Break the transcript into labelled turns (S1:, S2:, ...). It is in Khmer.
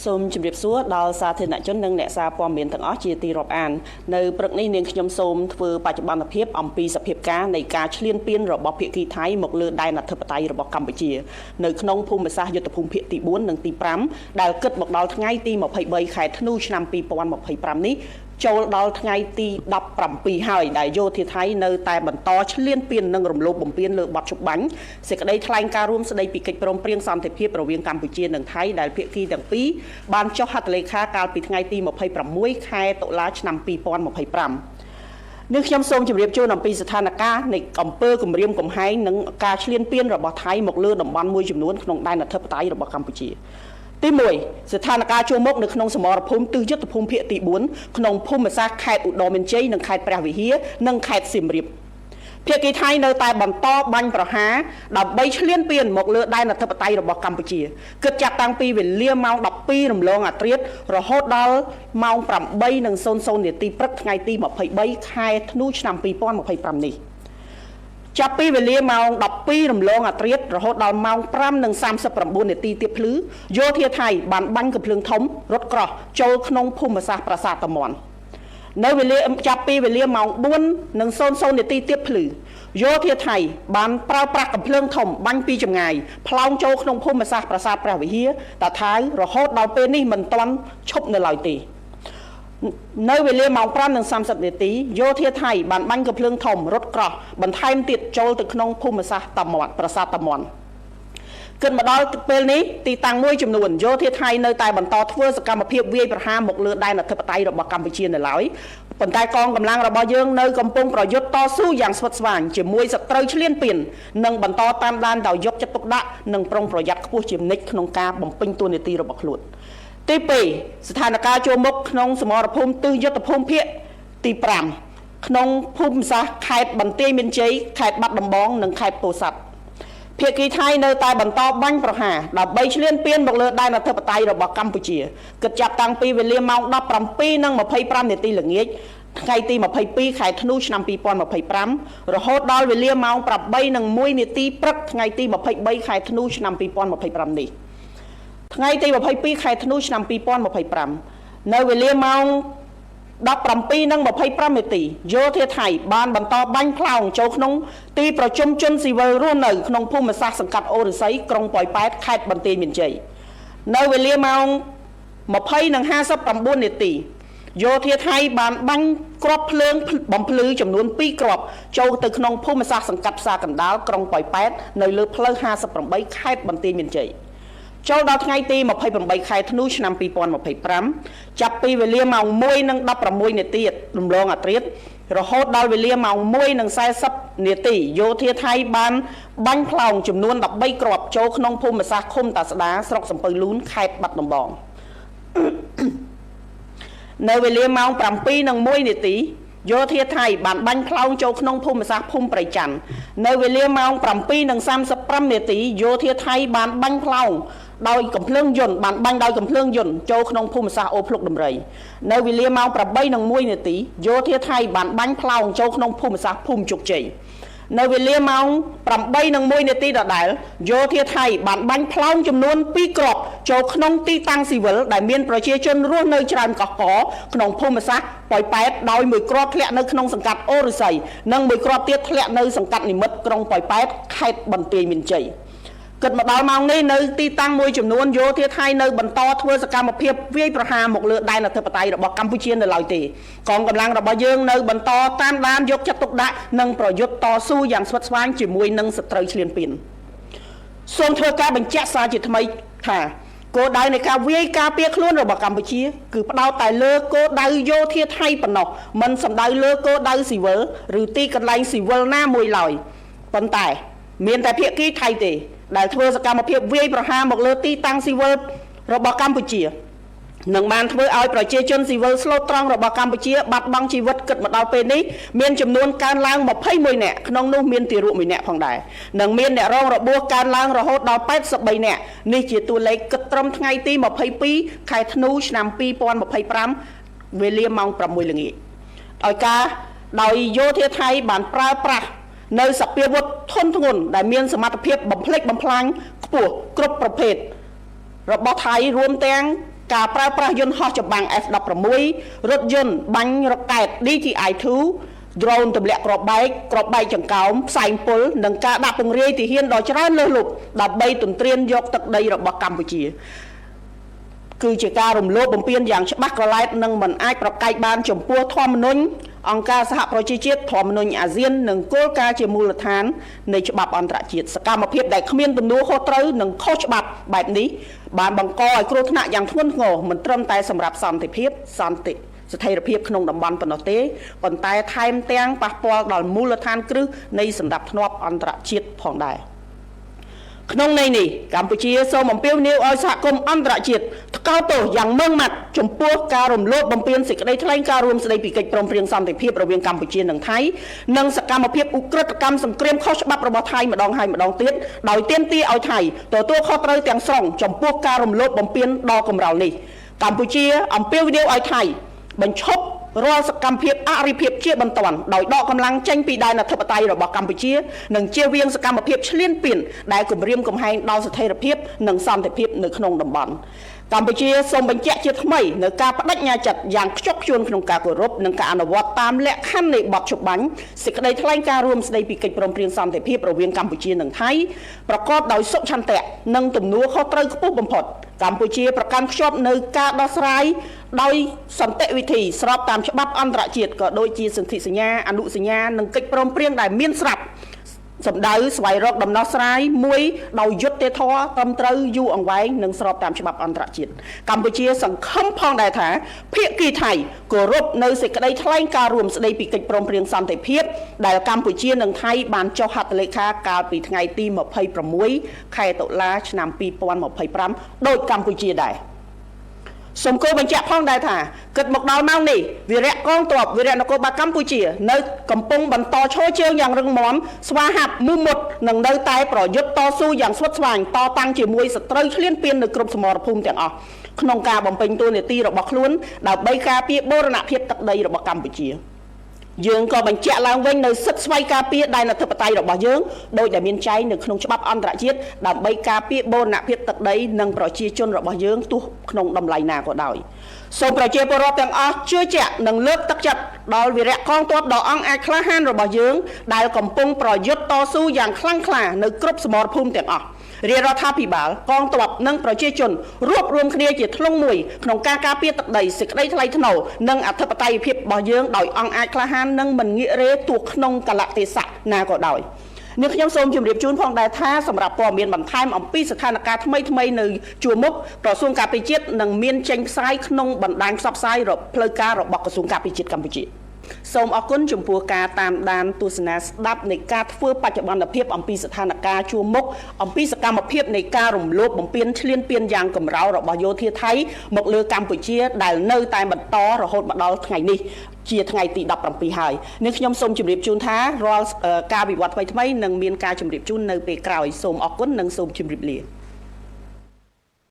S1: សូមជម្រាបសួរដល់សាធារណជននិងអ្នកសារព័ត៌មានទាំងអស់ជាទីរាប់អាននៅព្រឹកនេះនាងខ្ញុំសូមធ្វើបច្ចុប្បន្នភាពអំពីសភាពការនៃការឈ្លានពានរបស់ភាគីថៃមកលើដែនអធិបតេយ្យរបស់កម្ពុជានៅក្នុងភូមិសាស្ត្រយុទ្ធភូមិភាគទី4និងទី5ដែលគិតមកដល់ថ្ងៃទី23ខែធ្នូឆ្នាំ2025នេះចូលដល់ថ្ងៃទី17ហើយដែលយោធាថៃនៅតែបន្តឈ្លានពាននិងរំលោភបំពានលើបទច្បាញ់សេចក្តីថ្លែងការណ៍រួមស្តីពីកិច្ចព្រមព្រៀងសន្តិភាពរវាងកម្ពុជានិងថៃដែលភាគីទាំងពីរបានចុះហត្ថលេខាកាលពីថ្ងៃទី26ខែតុលាឆ្នាំ2025នេះខ្ញុំសូមជម្រាបជូនអំពីស្ថានភាពនៃអំពើគំរាមកំហែងនិងការឈ្លានពានរបស់ថៃមកលើតំបន់មួយចំនួនក្នុងដែនអធិបតេយ្យរបស់កម្ពុជាទី1ស្ថានភាពជួរមុខនៅក្នុងសមរភូមិទិសយុទ្ធភូមិភាគទី4ក្នុងភូមិសាស្ត្រខេត្តឧត្តរមានជ័យនិងខេត្តព្រះវិហារនិងខេត្តសៀមរាបភាគីថៃនៅតែបន្តបាញ់ប្រហារដើម្បីឈ្លានពានមកលើដែនអធិបតេយ្យរបស់កម្ពុជាគិតចាប់តាំងពីវេលាម៉ោង12រំលងអាធ្រាត្ររហូតដល់ម៉ោង8:00នាទីព្រឹកថ្ងៃទី23ខែធ្នូឆ្នាំ2025នេះចាប់ពីវេលាម៉ោង12រំលងអាធ្រាត្ររហូតដល់ម៉ោង5:39នាទីទៀបភ្លឺយោធាថៃបានបាញ់កំភ្លើងធំរថក្រោះចូលក្នុងភូមិសាស្ត្រប្រាសាទតាមាន់នៅវេលាចាប់ពីវេលាម៉ោង4:00នាទីទៀបភ្លឺយោធាថៃបានប្រើប្រាស់កំភ្លើងធំបាញ់ពីចម្ងាយផ្លោងចូលក្នុងភូមិសាស្ត្រប្រាសាទព្រះវិហារតាថាវរហូតដល់ពេលនេះមិនទាន់ឈប់នៅឡើយទេនៅវេលាម៉ោង5:30នាទីយោធាថៃបានបាញ់កំភ្លើងធំរថក្រោះបន្ថែមទៀតចូលទៅក្នុងភូមិសាស្ត្រតាមាន់ប្រាសាទតាមាន់គិតមកដល់ពេលនេះទីតាំងមួយចំនួនយោធាថៃនៅតែបន្តធ្វើសកម្មភាពវាយប្រហារមកលើដែនអធិបតេយ្យរបស់កម្ពុជានៅឡើយប៉ុន្តែកងកម្លាំងរបស់យើងនៅកំពុងប្រយុទ្ធតស៊ូយ៉ាងស្វិតស្វាញជាមួយសត្រូវឈ្លានពាននិងបន្តតាមដានដោយយកចិត្តទុកដាក់និងប្រុងប្រយ័ត្នខ្ពស់ជានិច្ចក្នុងការបំពេញតួនាទីរបស់ខ្លួនទី2ស្ថានភាពជួរមុខក្នុងសមរភូមិទិសយុទ្ធភូមិភាគទី5ក្នុងភូមិសាស្ត្រខេត្តបន្ទាយមានជ័យខេត្តបាត់ដំបងនិងខេត្តពោធិ៍សាត់ភាគីថៃនៅតែបន្តបាញ់ប្រហារដើម្បីឈ្លានពានមកលើដែនអធិបតេយ្យរបស់កម្ពុជាគិតចាប់តាំងពីវេលាម៉ោង17:25នាទីល្ងាចថ្ងៃទី22ខែធ្នូឆ្នាំ2025រហូតដល់វេលាម៉ោង8:01នាទីព្រឹកថ្ងៃទី23ខែធ្នូឆ្នាំ2025នេះថ្ងៃទី22ខែធ្នូឆ្នាំ2025នៅវេលាម៉ោង17:25នាទីយោធាថៃបានបន្តបាញ់ផ្លោងចូលក្នុងទីប្រជុំជនស៊ីវិលរស់នៅក្នុងភូមិសាស្ត្រសង្កាត់អូរស័យក្រុងប៉ោយប៉ែតខេត្តបន្ទាយមានជ័យនៅវេលាម៉ោង20:59នាទីយោធាថៃបានបាញ់គ្រាប់ភ្លើងបំភ្លឺចំនួន2គ្រាប់ចូលទៅក្នុងភូមិសាស្ត្រសង្កាត់ផ្សារកណ្ដាលក្រុងប៉ោយប៉ែតនៅលើផ្លូវ58ខេត្តបន្ទាយមានជ័យចូលដល់ថ្ងៃទី28ខែធ្នូឆ្នាំ2025ចាប់ពីវេលាម៉ោង1:16នាទីរំលងអាធ្រាត្ររហូតដល់វេលាម៉ោង1:40នាទីយោធាថៃបានបាញ់ផ្លោងចំនួន13គ្រាប់ចូលក្នុងភូមិសាស្ត្រឃុំតាស្ដាស្រុកសំពៅលូនខេត្តបាត់ដំបងនៅវេលាម៉ោង7:01នាទីយោធាថៃបានបាញ់ផ្លោងចូលក្នុងភូមិសាស្ត្រភូមិព្រៃច័ន្ទនៅវេលាម៉ោង7:35នាទីយោធាថៃបានបាញ់ផ្លោងដោយកំភ្លើងយន្តបានបាញ់ដោយកំភ្លើងយន្តចូលក្នុងភូមិសាស្ត្រអូភ្លុកដំរីនៅវេលាម៉ោង8:01នាទីយោធាថៃបានបាញ់ផ្លោងចូលក្នុងភូមិសាស្ត្រភូមិជោគជ័យនៅវេលាម៉ោង8:01នាទីដដែលយោធាថៃបានបាញ់ផ្លោងចំនួន2គ្រាប់ចូលក្នុងទីតាំងស៊ីវិលដែលមានប្រជាជនរស់នៅច្រើនកកកក្នុងភូមិសាស្ត្រប៉ោយប៉ែតដោយមួយគ្រាប់ធ្លាក់នៅក្នុងសង្កាត់អូរស័យនិងមួយគ្រាប់ទៀតធ្លាក់នៅសង្កាត់និមិត្តក្រុងប៉ោយប៉ែតខេត្តបន្ទាយមានជ័យគិតមកដល់ម៉ោងនេះនៅទីតាំងមួយចំនួនយោធាថៃនៅបន្តធ្វើសកម្មភាពវាយប្រហារមកលើដែនអធិបតេយ្យរបស់កម្ពុជានៅឡើយទេកងកម្លាំងរបស់យើងនៅបន្តតាមដានយកចិត្តទុកដាក់និងប្រយុទ្ធតស៊ូយ៉ាងស្វិតស្វាញជាមួយនឹងសត្រូវឈ្លានពានសូមធ្វើការបញ្ជាក់សារជាថ្មីថាគោលដៅនៃការវាយការពារខ្លួនរបស់កម្ពុជាគឺផ្ដោតតែលើគោលដៅយោធាថៃប៉ុណ្ណោះមិនសំដៅលើគោលដៅស៊ីវិលឬទីកន្លែងស៊ីវិលណាមួយឡើយប៉ុន្តែមានតែភាគីថៃទេដែលធ្វើសកម្មភាពវាយប្រហារមកលើទីតាំងស៊ីវិលរបស់កម្ពុជានឹងបានធ្វើឲ្យប្រជាជនស៊ីវិលស្លូតត្រង់របស់កម្ពុជាបាត់បង់ជីវិតគិតមកដល់ពេលនេះមានចំនួនកើនឡើង21នាក់ក្នុងនោះមានទារក1នាក់ផងដែរនិងមានអ្នករងរបួសកើនឡើងរហូតដល់83នាក់នេះជាតួលេខគិតត្រឹមថ្ងៃទី22ខែធ្នូឆ្នាំ2025វេលាម៉ោង6ល្ងាចដោយយោធាថៃបានប្រើប្រាស់នៅសព្វាវុធធនធ្ងន់ដែលមានសមត្ថភាពបំផ្លិចបំផ្លាញខ្ពស់គ្រប់ប្រភេទរបស់ថៃរួមទាំង ការប្រើប្រាស់យន្តហោះចម្បាំង F16 រថយន្តបាញ់រ៉ុកកែត DTI-2 ដ្រូនទម្លាក់គ្រាប់បែកគ្រាប់បែកចង្កោមផ្សែងពុលនិងការដាក់ពង្រាយទាហានដ៏ច្រើនលើសលប់ដើម្បីទន្ទ្រានយកទឹកដីរបស់កម្ពុជាគឺជាការរំលោភបំពានយ៉ាងច្បាស់ក្រឡែតនិងមិនអាចប្រកែកបានចំពោះធម្មនុញ្ញអង្គការសហប្រជាជាតិធម្មនុញ្ញអាស៊ាននិងគោលការណ៍ជាមូលដ្ឋាននៃច្បាប់អន្តរជាតិសកម្មភាពដែលគ្មានទំនួលខុសត្រូវនិងខុសច្បាប់បែបនេះបានបង្កឲ្យគ្រោះថ្នាក់យ៉ាងធ្ងន់ធ្ងរមិនត្រឹមតែសម្រាប់សន្តិភាពសន្តិស្ថិរភាពក្នុងតំបន់ប៉ុណ្ណោះទេប៉ុន្តែថែមទាំងប៉ះពាល់ដល់មូលដ្ឋានគ្រឹះនៃសន្តិភាពអន្តរជាតិផងដែរក្នុងន័យនេះកម្ពុជាសូមអំពាវនាវឲ្យសហគមន៍អន្តរជាតិថ្កោលទោសយ៉ាងម៉ឺងម៉ាត់ចំពោះការរំលោភបំពានសេចក្តីថ្លែងការណ៍រួមស្តីពីកិច្ចព្រមព្រៀងសន្តិភាពរវាងកម្ពុជានិងថៃនិងសកម្មភាពឧក្រិដ្ឋកម្មសង្គ្រាមខុសច្បាប់របស់ថៃម្ដងហើយម្ដងទៀតដោយទាមទារឲ្យថៃទទួលខុសត្រូវទាំងស្រុងចំពោះការរំលោភបំពានដ៏កម្រោលនេះកម្ពុជាអំពាវនាវឲ្យថៃបញ្ឈប់រាល់សកម្មភាពអរិភាពជាបន្ទាន់ដោយដកកម្លាំងចេញពីដែនអធិបតេយ្យរបស់កម្ពុជានិងជៀសវាងសកម្មភាពឈ្លានពានដែលគំរាមកំហែងដល់ស្ថិរភាពនិងសន្តិភាពនៅក្នុងតំបន់កម្ពុជាសូមបញ្ជាក់ជាថ្មីនៅការបដិញ្ញាចិត្តយ៉ាងខ្ជាប់ខ្ជួនក្នុងការគោរពនិងការអនុវត្តតាមលក្ខខណ្ឌនៃបទច្បាញ់សេចក្តីថ្លែងការណ៍រួមស្តីពីកិច្ចព្រមព្រៀងសន្តិភាពរវាងកម្ពុជានិងថៃប្រកបដោយសុឆន្ទៈនិងទំនួលខុសត្រូវខ្ពស់បំផុតកម្ពុជាប្រកាន់ខ្ជាប់នៅការដោះស្រាយដោយសន្តិវិធីស្របតាមច្បាប់អន្តរជាតិក៏ដូចជាសន្ធិសញ្ញាអនុសញ្ញានិងកិច្ចព្រមព្រៀងដែលមានស្រាប់សម្ដៅស្វែងរកដំណោះស្រាយមួយដោយយុត្តិធម៌ត្រឹមត្រូវយូរអង្វែងនិងស្របតាមច្បាប់អន្តរជាតិកម្ពុជាសង្ឃឹមផងដែរថាភាគីថៃគោរពនៅសេចក្តីថ្លែងការណ៍រួមស្តីពីកិច្ចព្រមព្រៀងសន្តិភាពដែលកម្ពុជានិងថៃបានចុះហត្ថលេខាកាលពីថ្ងៃទី26ខែតុលាឆ្នាំ2025ដោយកម្ពុជាដែរសូមគោបញ្ជាក់ផងដែរថាគិតមកដល់ម៉ោងនេះវីរៈកងទ័ពវីរៈនគរបាលកម្ពុជានៅកំពុងបន្តឈរជើងយ៉ាងរឹងមាំស្វាហាប់មោះមុតនិងនៅតែប្រយុទ្ធតស៊ូយ៉ាងស្វិតស្វាញតតាំងជាមួយសត្រូវឈ្លានពាននៅគ្រប់សមរភូមិទាំងអស់ក្នុងការបំពេញតួនាទីរបស់ខ្លួនដើម្បីការពារបូរណភាពទឹកដីរបស់កម្ពុជាយើងក៏បញ្ជាក់ឡើងវិញនៅសិទ្ធិស្វ័យការពារដែនអធិបតេយ្យរបស់យើងដោយដែលមានចែងនៅក្នុងច្បាប់អន្តរជាតិដើម្បីការពារបូរណភាពទឹកដីនិងប្រជាជនរបស់យើងទោះក្នុងតម្លៃណាក៏ដោយសូមប្រជាពលរដ្ឋទាំងអស់ជឿជាក់និងលើកទឹកចិត្តដល់វីរៈកងទ័ពដ៏អង់អាចក្លាហានរបស់យើងដែលកំពុងប្រយុទ្ធតស៊ូយ៉ាងខ្លាំងក្លានៅគ្រប់សមរភូមិទាំងអស់រាជរដ្ឋាភិបាលកងទ័ពនិងប្រជាជនរួបរួមគ្នាជាធ្លុងមួយក្នុងការការពារទឹកដីសេចក្តីថ្លៃថ្នូរនិងអធិបតេយ្យភាពរបស់យើងដោយអង់អាចក្លាហាននិងមិនងាករេទោះក្នុងកលៈទេសៈណាក៏ដោយនាងខ្ញុំសូមជម្រាបជូនផងដែរថាសម្រាប់ព័ត៌មានបន្ថែមអំពីស្ថានភាពថ្មីៗនៅជួរមុខក្រសួងការពារជាតិនឹងមានចេញផ្សាយក្នុងបណ្ដាញផ្សព្វផ្សាយផ្លូវការរបស់ក្រសួងការពារជាតិកម្ពុជាសូមអរគុណចំពោះការតាមដានទស្សនាស្ដាប់នៃការធ្វើបច្ចុប្បន្នភាពអំពីស្ថានភាពជួរមុខអំពីសកម្មភាពនៃការរំលោភបំពានឈ្លានពានយ៉ាងកម្រោលរបស់យោធាថៃមកលើកម្ពុជាដែលនៅតែបន្តរហូតមកដល់ថ្ងៃនេះជាថ្ងៃទី17ហើយនាងខ្ញុំសូមជម្រាបជូនថារាល់ការវិវត្តថ្មីៗនឹងមានការជម្រាបជូននៅពេលក្រោយសូមអរគុណនិងសូមជម្រាបលា។